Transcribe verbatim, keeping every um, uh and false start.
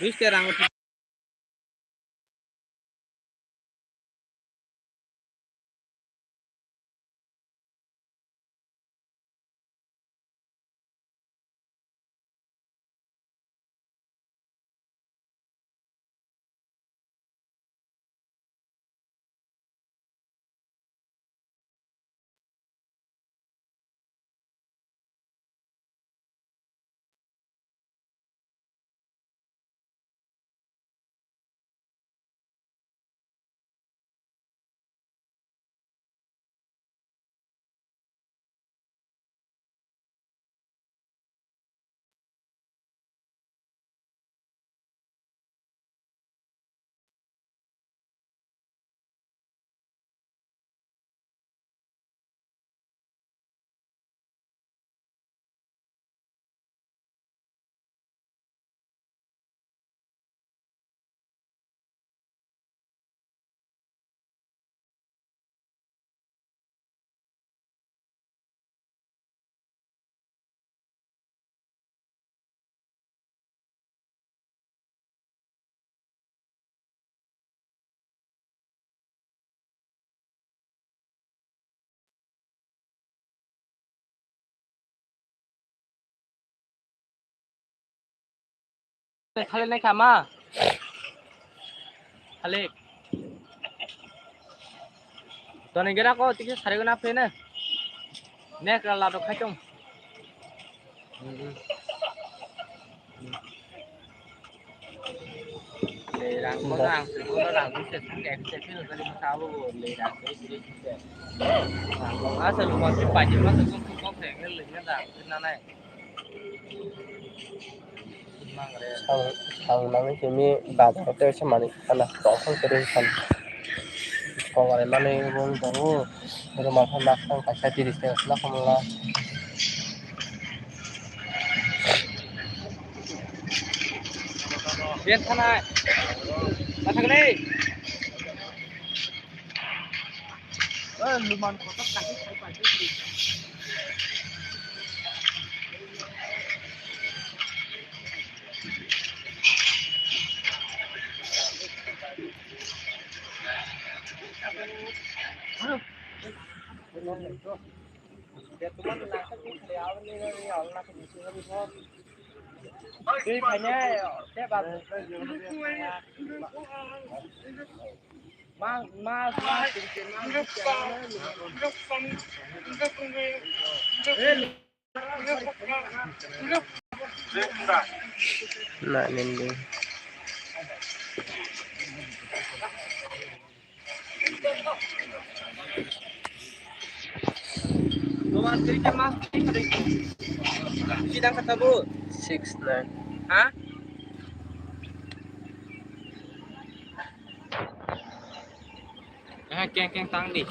Luis te rang. Khali nai kha ma. Khali. Toni gira ko tiki sari guna pe ne. Nek la do khai tong. Lerang ko rang sri ko rang sri se thang ek se phil kali ma sabo lerang ko sri se. Asa lu ma sri pa je ma sa ko ko se nge le nge da na nai. Ang, ang nangni simi bazar o tei se manwi khana tongthok kwrwi san. Kok bai manwi bo wng tongo. Rwmal khe mak tang kaisa tiris taka khwna khamla. Yen thanai. Bathakle. Luman kotor kaki khai pai. Na nindi. Six nine. Ha? Eh, keng keng tang di.